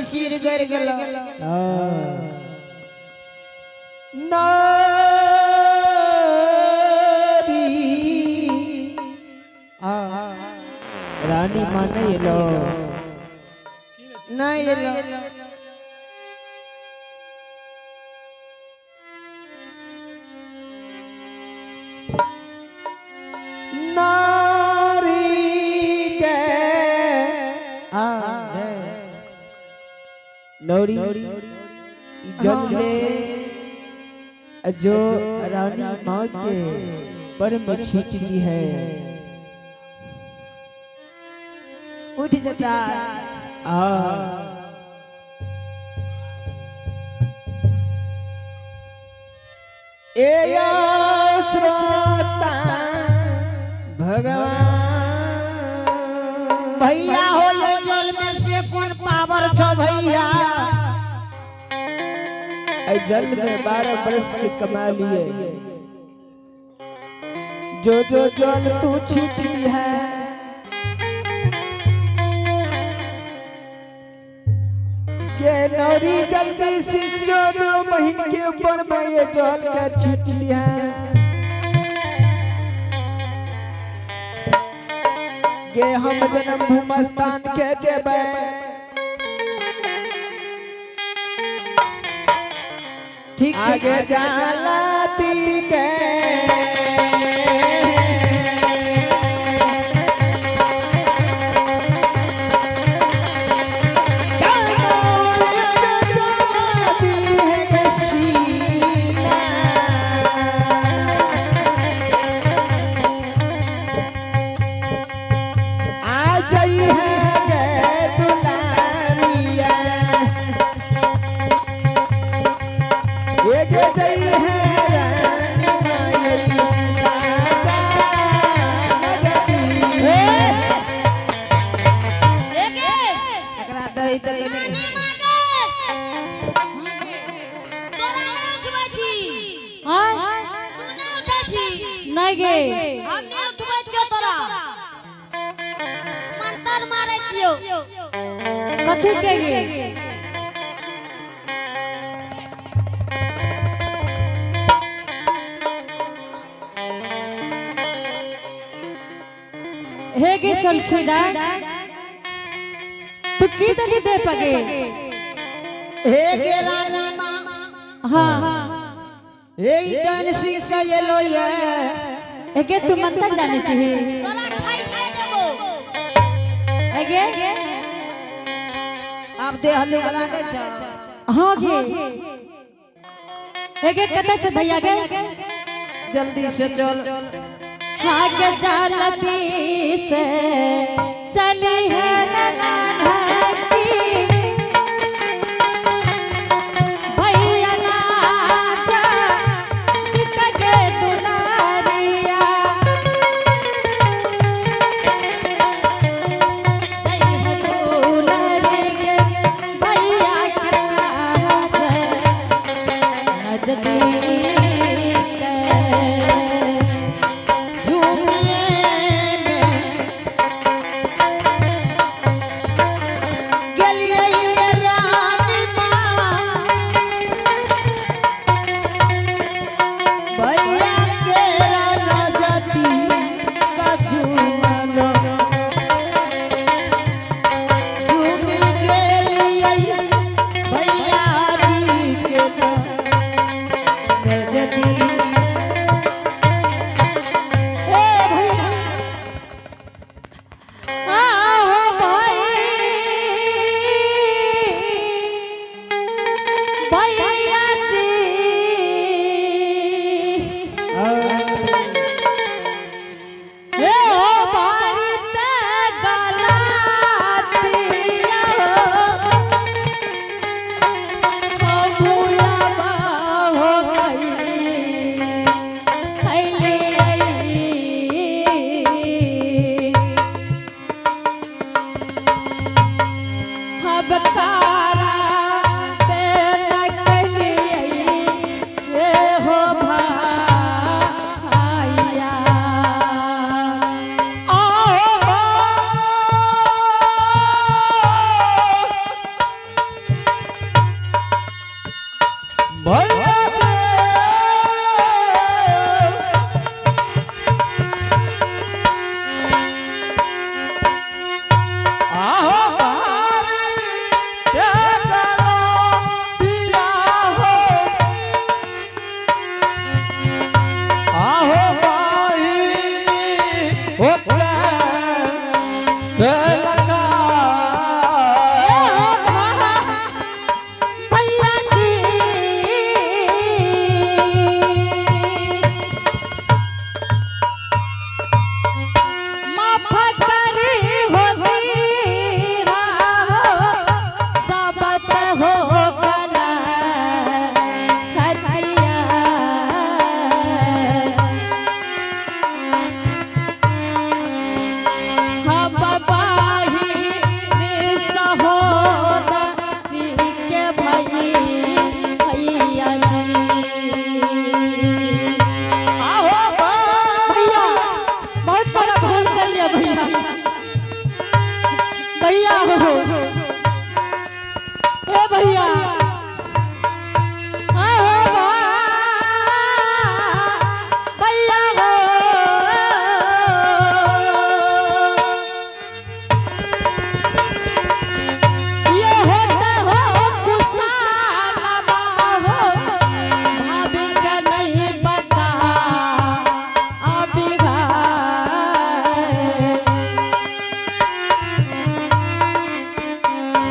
सिर गर गेलो। नारी आ रानी माँ नहीं एलो। नहीं एलो। नारी के आ जय नौरी जल में जो रानी माँ के पर में छीट दी है। उठ जता। आ ए या श्रोता भगवान भैया हो ये जल में से कौन पावर छो भैया? ऐ जल में 12 बरस के कमा लिए, जो जो जल तू छीट दी है के नौरी जल्दी से जो जो बहन के ऊपर में ये जल के छीट दी है के हम जन्म भूमि स्थान के जेबे। ठीक आगे जालाती के आ जाई है गे दुलारिया, ये जे जई है रानी माई राजा नगरी। एगे एकरा दही त रानी कनी माँ गे, तोरा नहि उठबै छी। हाँ। तू नहि उठै छी। नहीं गे। हम नहि उठबै छियौ तोरा, मंतर मारै छियौ। कथी के गे? हे गे सलखीदा, तू की दली दे पगे? हे गे रानी माँ। हाँ। हे डन सिंह के एलो ये। एगे तू मंतर जाने छी? तोरा खाइ नहि देबौ। एगे अब दे हल्लुक लागे छ। हाँ गे, एगे कतऽ छै भैया गे? जल्दी से चल। हाँ के जल्दी से चली है नाना की भैया नाचा के दुलारिया, जय हो दुलारी के भैया के पास नजदीक। झूमिए में भैया के आहो भारी ते करो दिया हो आहो बाहिनी ओ प्रेम के लगा ए हो भैया जी माफ करी होती हो सबत हो कला खतिया हम बाही सहोदरी के भई भैया जी। आहो भैया बहुत बड़ा भूल कर लिया भैया भैया हो ए भैया आहो भैया हो ये होता हो कुशाल हो भाभी का नहीं पता अभी भाई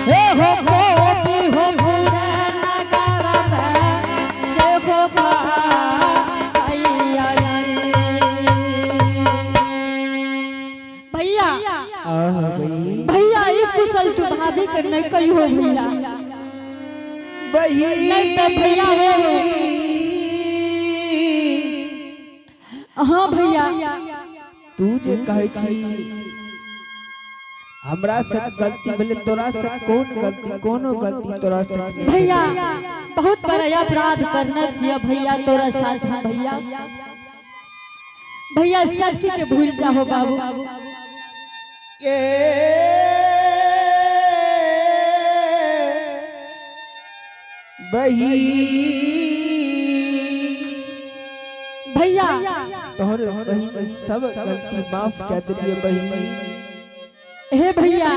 हे हो गोपी हो पूरे नगर में हे हो भैया रे। भैया आह बहिन भैया ये कुशल तू भाभी के नहीं कही हो भैया बहिन नहीं तो भैया हो हाँ भैया तू जे कहै छी हमरा से गलती भेलै तोरा से कोन गलती कोनो गलती तोरा से नहि भैया भेलै। बहुत बड़ा अपराध करना चाहिए भैया तोरा साथ हम भैया भैया सब चीज के भूल जाओ बाबू ए बहिन भैया तोहर बहिन सब गलती माफ कर दिलिए बहिन हे भैया आ,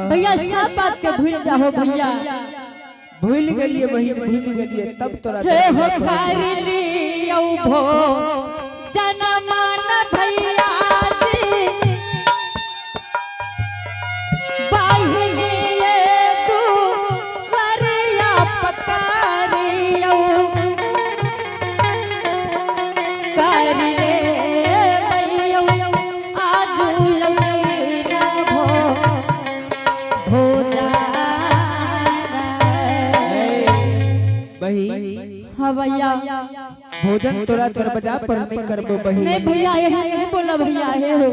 भैया सब बात के भूल जाओ भैया भूल गेलिए बहिन भूल गेलिए तब तोरा हे हो कर लियौ भो जनमान भैया जी बाहिनी ये तू वरिया पकारियौ कर ले मैयौ आजू यमीन भो भोजाना। बहिन हाँ भैया भोजन तोरा दरवाजा पर नहीं करबो बहिन नहीं भैया ये नहीं बोला भैया हे हो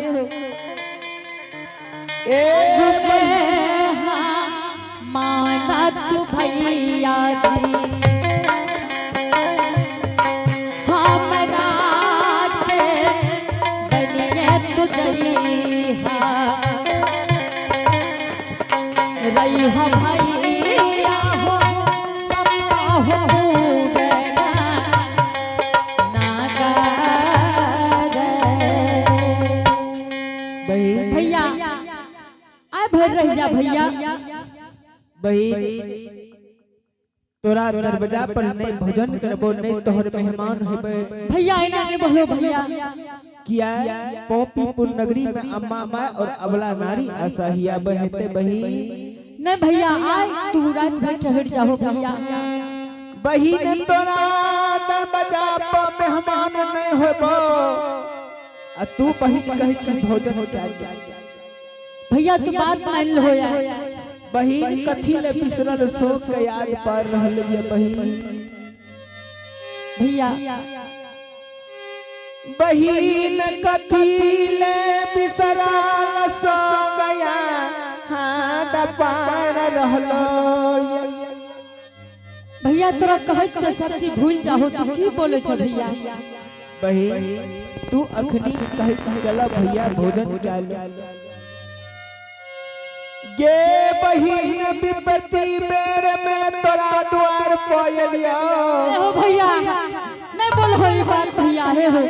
ए जुबे हाँ माना तू भैया जी हमरा के बनिए तू जइहा रही हो भैया हो पप्पा हो बेटा नागार। बहिन भैया आय भर रह जा भैया बहिन तोरा दरवाजा पर नहीं भोजन करबो नहीं तोहर मेहमान हेबे भैया एना नहीं बोलो भैया किया पौपीपुर नगरी में अम्मा माय और अबला नारी आशा हिया बहते बहिन नहीं भैया आय तू रात भर ठहर जाओ भैया बहिन तोरा दरवाजा पर मेहमान नहीं होबो आ तू बहिन कहै छी भोजन कए ले। भैया तू बात मान लो यार बहिन कथी ले बिसरल शोक के याद पर रहल ये बहिन भैया बहिन कथी ले बिसरल सो गया हाथ पार रहलो ये। भैया तोरा कहै छ सब चीज भूल जाहो तू की बोले छ भैया बहिन तू अखनी कहै छी चल भैया भोजन कए ले गे बहिन विपत्ति बेर में तोरा द्वार पर एलियो। हे हो भैया, नहीं बोल हो ई बात भैया। हे हो,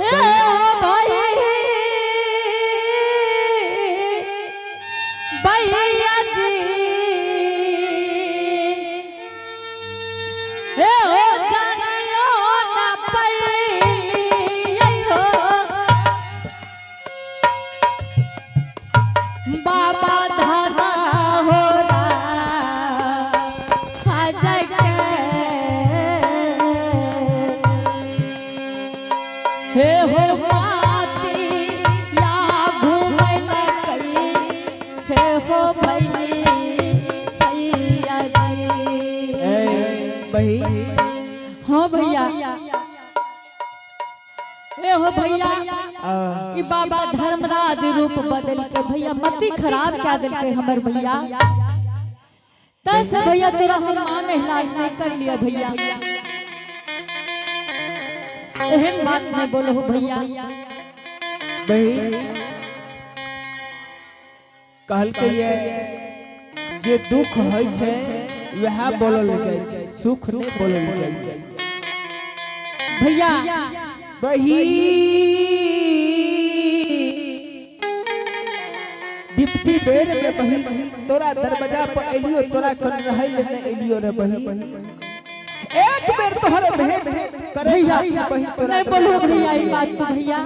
हे हो भाई, भैया जी, हे हो जानियो ना पैली हो बाबा धामा हो के। हे हो माती या घूमै कई, हे हो भैया जी। ए बहिन। हाँ भैया, हे हो भैया, आ, ई बाबा धर्मराज रूप बदल के भैया मति खराब क्या दिल के हमर भैया। तस भैया तोरा हम मान हिलाज नहीं कर लिया भैया। एहन बात नहीं बोलो भैया। बहिन, कहलकै ये जे दुख होइ छै वएह बोलल जाइ छै, सुख नहि बोलल जाइ छै। भैया। बहिन, विपत्ति बेर में बहिन तोरा दरवाजा पर एलियो, तोरा कन रहै ले नहि एलियो रे बहिन। एक बेर तोहरे भेंट करे भैया, खातिर बहिन तोरा नहीं बोलो भैया ई बात तो भैया।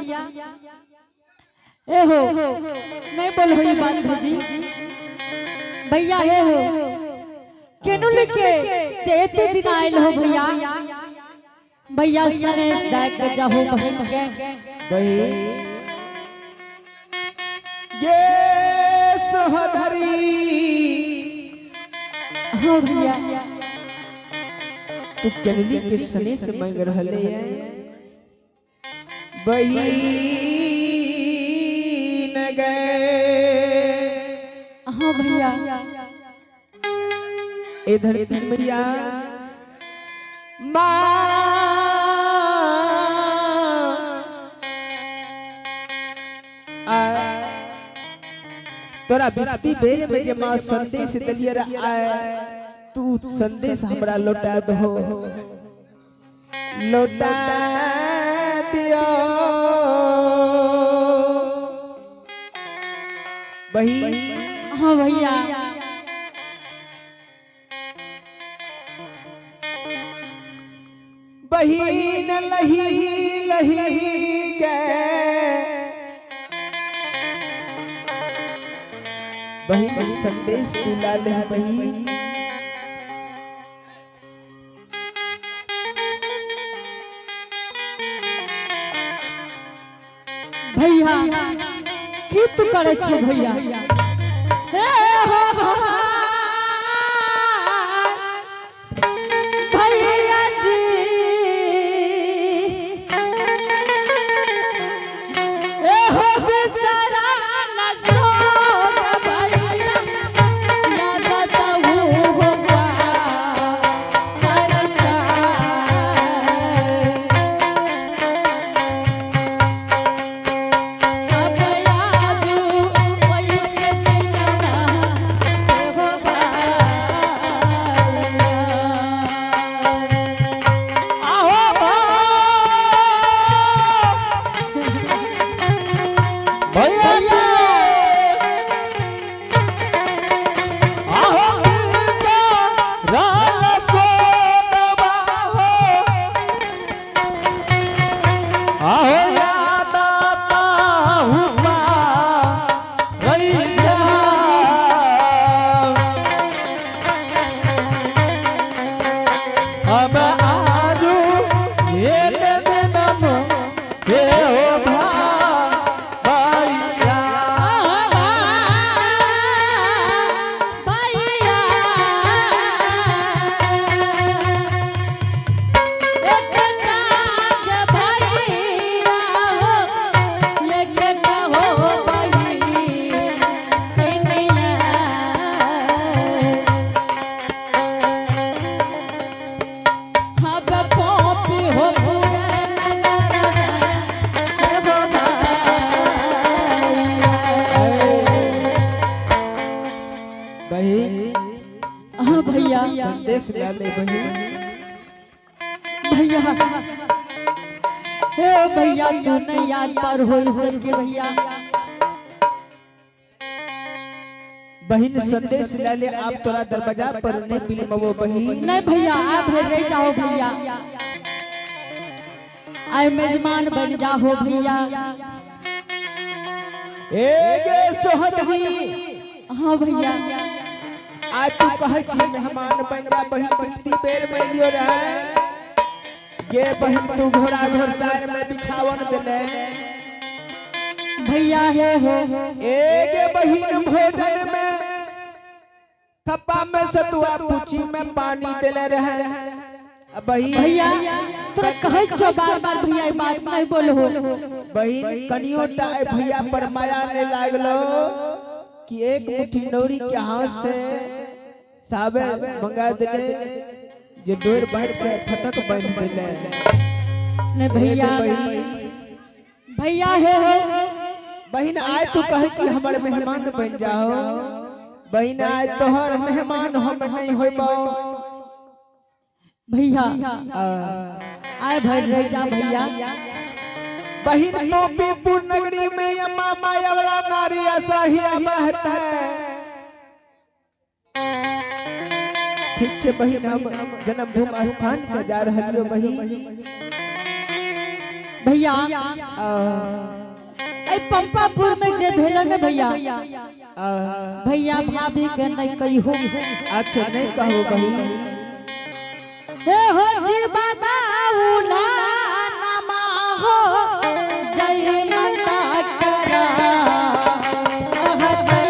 ए हो, नहीं बोलो ई बात भैजी भैया। हे हो, केनु लिखे जे एते दिन आयल हो भैया। भैया, सनेश दे के जाहो बहन के। बहिन गे सोहधरी। हाँ भैया। तू कलनी के सनेश मांग रहले है बहिन गए। हाँ भैया। ए धरती मैया माँ आ, तोरा विपत्ति बेर में जे माँ संदेश दलिए रे आए, तू संदेश हमरा लौटा दहो, लौटा दियो बहिन। हाँ भैया। बहिन लही लही गए, बहिन संदेश तू लाल है बहिन। भैया, की तू करे छो भैया? हे हो भाई, भैया जी, हे हो बिसरा न सोग भैया, याद तहु हो करचा। अब यादू वही के दिनवा। हाँ भैया। संदेश ला ले बहिन। भैया हे भैया, तू नहीं याद पर हो सबके भैया। बहिन संदेश ला ले, आप तोरा दरवाजा पर नहीं बिलमबो बहिन। नहीं भैया, आ भर रह जाओ भैया, आए मेजबान बन जाओ भैया। ए गे सोहदरी। हाँ भैया। आज तू कहै छी मेहमान बन जा बहिन, बिनती बेर में लियो रहे गे बहिन, तू घोड़ा घोड़सार में बिछावन दिले। भैया हे हो। ए गे बहिन, भोजन में खप्पा में सतुआ, पूछी में पानी दिले रहे आ बहिन। भैया, तोरा कहै छो बार बार भैया, ई बात नहीं बोलहो। बहिन, कनियो टा ए भैया पर माया नहीं लागलो कि एक मुट्ठी नौरी के हाथ से सावे मंगा दिले जे डोर बांध के फटक बांध दिले। नहीं भैया। बहिन। भैया हे हो। बहिन, आय तू कहै छी हमर मेहमान बन जाओ बहिन, आय तोहर मेहमान हम नहीं होइबो। भैया। आ, आए भर रह जा भैया। बहिन, मोपीपुर नगरी में यमा माया वाला नारी असहिया बहता। ठीक छे बहिन, हम जन्मभूमि स्थान के जा रहलियो बहिन। भैया। आ, ए पंपापुर में जे भेल ने भैया। आ, भैया, भाभी के नहीं कहियो। अच्छा, नहीं कहो बहिन। हे हो जीवाना उला नमा हो जय माता करा कहतई।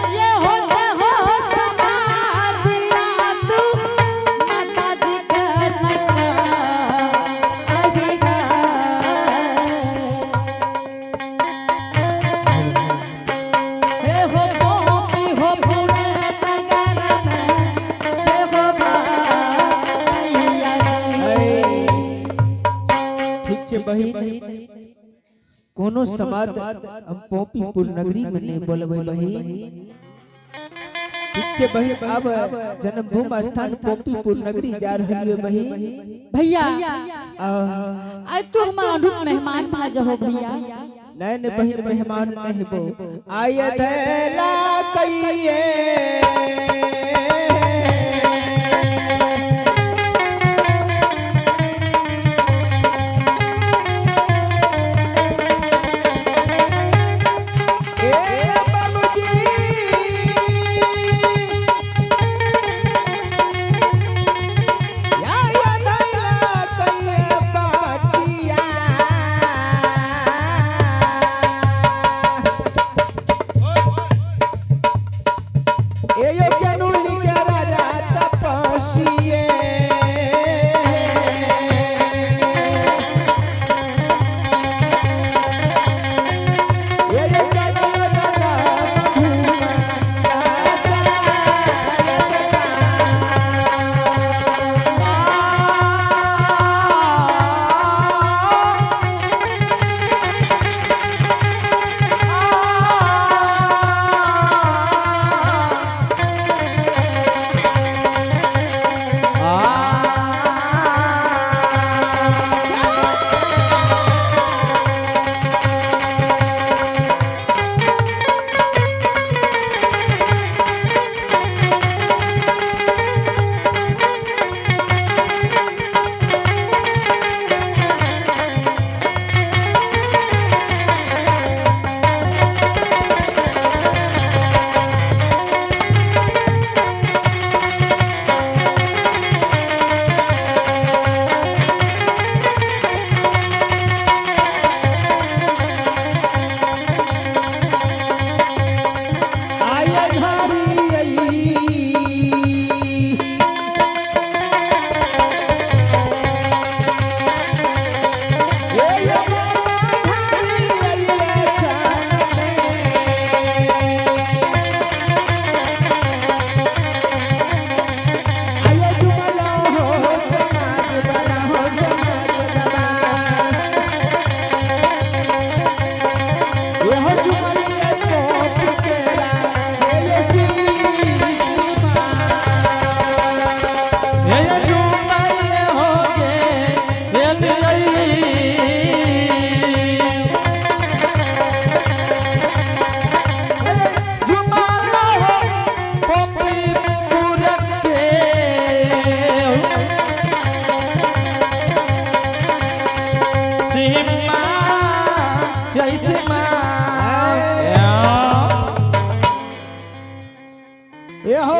ये होते हो समाधिया तू माता जी कनका कहिगा। हे हो गोपी हो पुणे नगर में हे हो भैया जी। ठीक छे बहिन, कोनो समाद हम पोपीपुर नगरी में नहीं बोलबै बहिन। ठीक छे बहिन, अब जन्मभूमि स्थान पोपीपुर नगरी जा रहलियो बहिन। भैया। आ, आय तू हमारा अनुप मेहमान भाज हो भैया। नहीं नहीं बहिन, मेहमान नहीं बो आय दैला कइये। ए बाबूजी, या या दैला कइये बाटिया। ए यो। माँ ऐसे माँ ये हो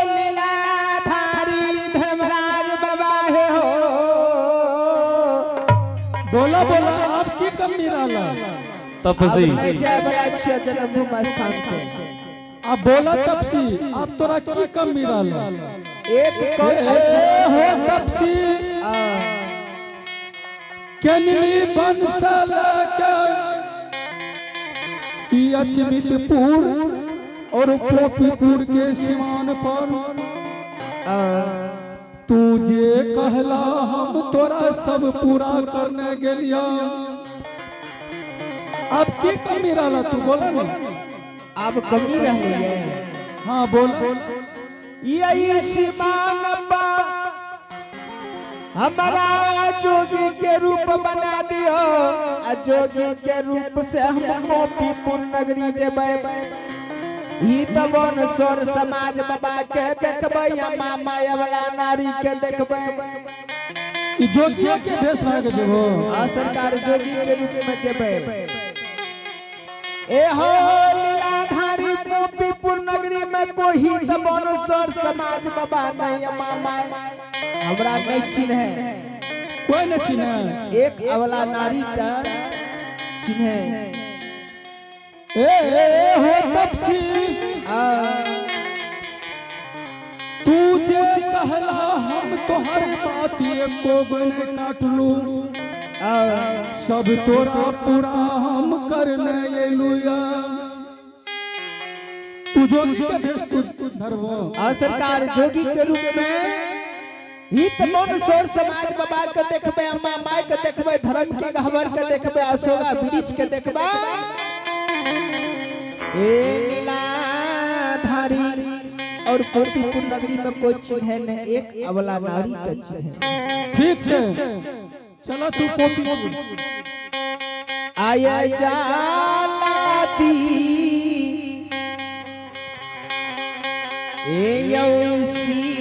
लीलाधारी धर्मराज बाबा हे हो। बोला बोला आप की कमी रहला? अब नहीं जाए वाला छियै जन्मभूमि स्थान के। आप बोला तपसी, आप तोरा की कमी रहला? एक कौन ए ऐसे हो तपसी, आ, केनली बंसल के ई अचमितपुर और पोपीपुर के सीमान पर आ, तू जे कहला हम तोरा सब पूरा करने गेलिया। अब की कमी रहला तू बोला ना। अब कमी रहली है। हाँ बोला। यही सीमान पर हमारा जोगी के रूप बना दियो आ जोगी के रूप से हम मोतीपुर नगरी जेबै। ई त वन स्वर समाज बाबा के देखबै आ मामा वाला नारी के देखबै। ई जोगिया के भेष भए के जेबो? आ सरकार, जोगी के रूप में जेबै। ए हो लीलाधारी, पोपीपुर नगरी में कोई त वन स्वर समाज बाबा नहीं आ मामा हमरा नहीं चिन्ह। कोई न चिन्ह? एक अवला नारी टा चिन्ह। ए ए हो तपसी, आ, तू जे कहला हम तोहर बात एको गो नहीं काटलू। आ, सब तोरा पूरा हम करने एलू। तू जोगी के भेष तू धरबो? आ सरकार, जोगी के रूप में ही त मन सोर समाज बाबा के देखबै, अम्मा माय के देखबै, धर्म के गहबर के देखबै, अशोका वृक्ष के देखबै। ए लीलाधारी, और पोतीपुर नगरी में कोई चिन्ह है न, एक अवला नारी का चिन्ह है। ठीक छै, चला तू पोपीपुर। आय जालाती ए यौसीना।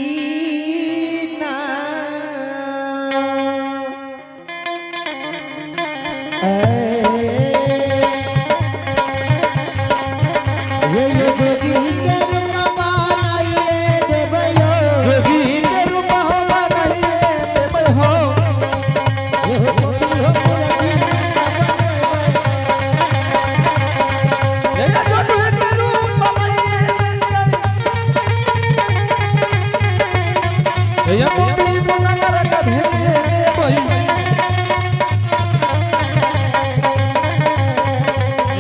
ये ये जोगी के रूप बनाइए देवयो। जोगी के रूप हो बनाइए देबै हो। ये हो गोपी हो तुलसी ये जोगी के रूप बनाइए देबै। ये पोपीपुर नगर के भेजे देबै।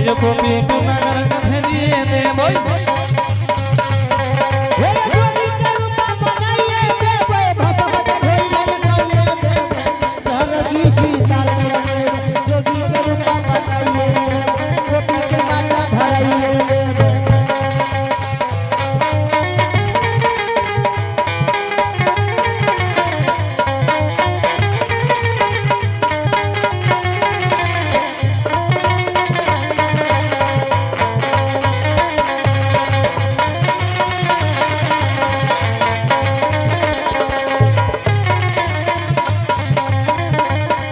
ये पोपीपुर नगर के भेजिए देबै। ये जोगी के रूप बनाइए देवय, भसम के झोली लटकाइए देवय, सरगी सीतार देवय। जोगी के रूप बनाइए देवय, गोपी के माता धराइए देवय।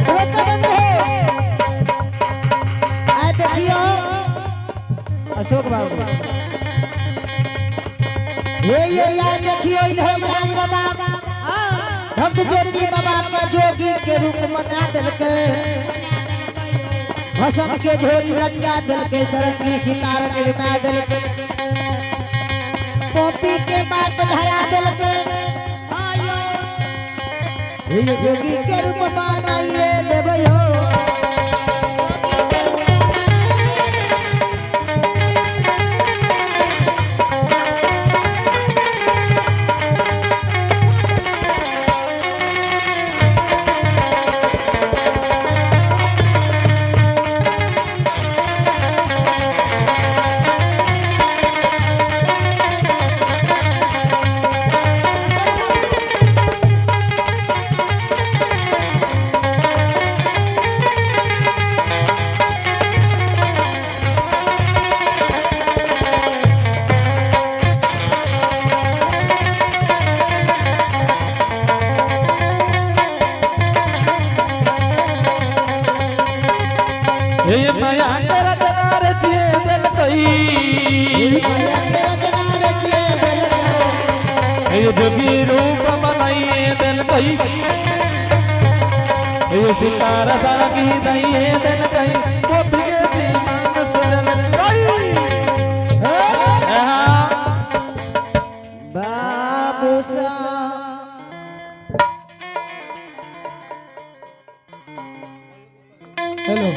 श्रोता बंधु, आ देखियो अशोक बाबू, ये या देखियो ई धर्मराज बाबा भक्त ज्योति बाबा का जोगी के रूप बना देलकै, भसम के झोरी लटका देलकै, सरंगी सितार निरमा देलकै, कॉपी के बाट धरा देलकै। आयो। ये जोगी के रूप बनाइए देवयो। जोगी के रूप बनाइए देबै। हे माया के रचना रचिए देलकई। माया के रचना रचिए देलकै। हे जोगी रूप बनाइए देलकई। हे सितारा सारा की दइए देलकई। गोपी के दीवान सजलकई। बाबू सा हेलो,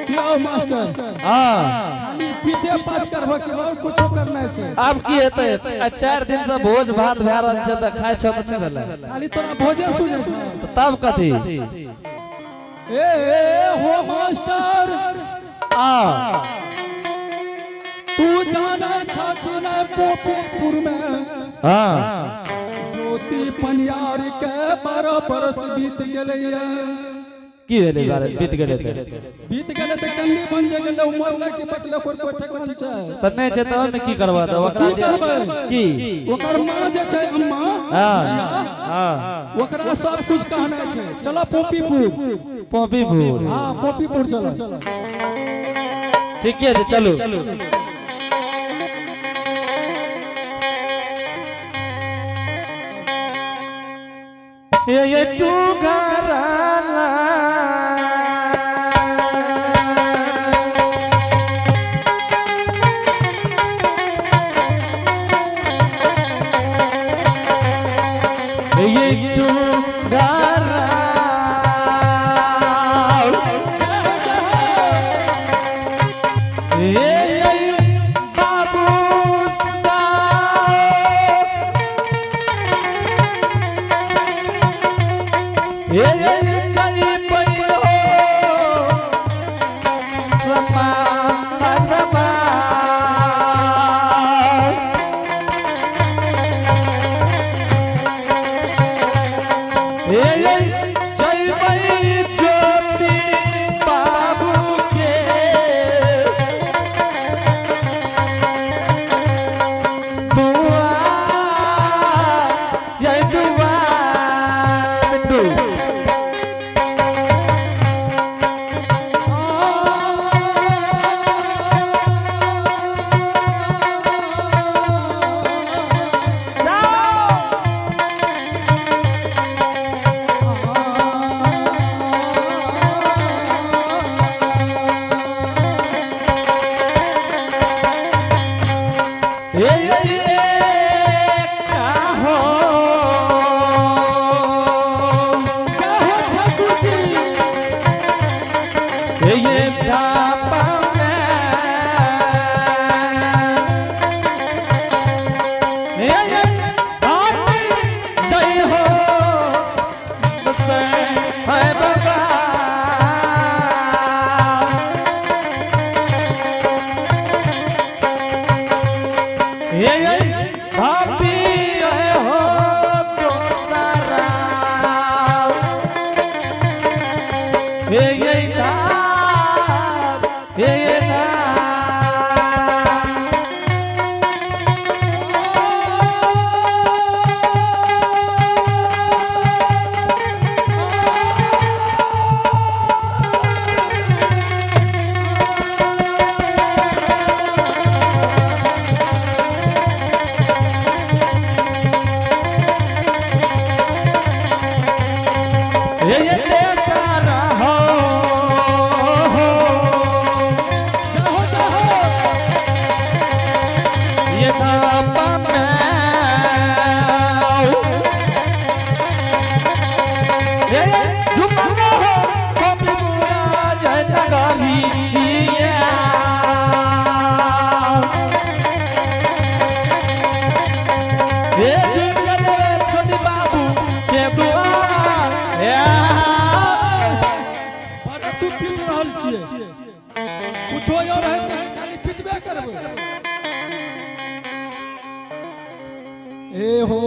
की आओ मास्टर? हाँ। खाली पीटे पात करबो कि और कुछो करना छै? आब की हेतै? आ 4 दिन से भोज भात भए रहल छै तऽ खाइ छौ तऽ नहि भेलै? खाली तोरा भोजे सुझै छै। तऽ तब कथी? ए ए, हो मास्टर। आ। तू जानै छ कि नहि, पोपीपुर में ज्योति पनियार के 12 बरस बीत गेलैया। की भेलै? 12 बीत गेलै तऽ? बीत गेलै तऽ कन्नी बन जे गेलै। मरलै कि बचलै, ओकर कोई ठेकान छै? तऽ नहि छै तऽ ओहिमे की करबह तऽ ओकरा? की करबै? की? ओकर माँ जे छै, अम्मा भैया, ओकरा सब कुछ कहना छै। चलो पोपीपुर। पोपीपुर? हाँ, पोपीपुर चलो। ठीके छै, चलू। ये तू घराला ये तू घरा ए बाबू साहब ए चल पयो समा मरमा। ए जय ज्योति बाबू के दुआ, जय दुआ बिट्टू। ए ए का हो? जय हो ठाकुर जी। ये धापा में ए ए आती दई हो बस है बाबा। ए ए भाभी हो तो सारा ए ए धाम ए ए धाम। ए ए सारा हो हो। जय हो, जय हो। ये धापा में ए झुमका हो कभी बुरा जय नगरी। ए झुमका छोटी बाबू के दुआ। बड़ा तू पीट रहल छियै। कुछो और हेतै कि खाली पिटबे करबै? ए हो।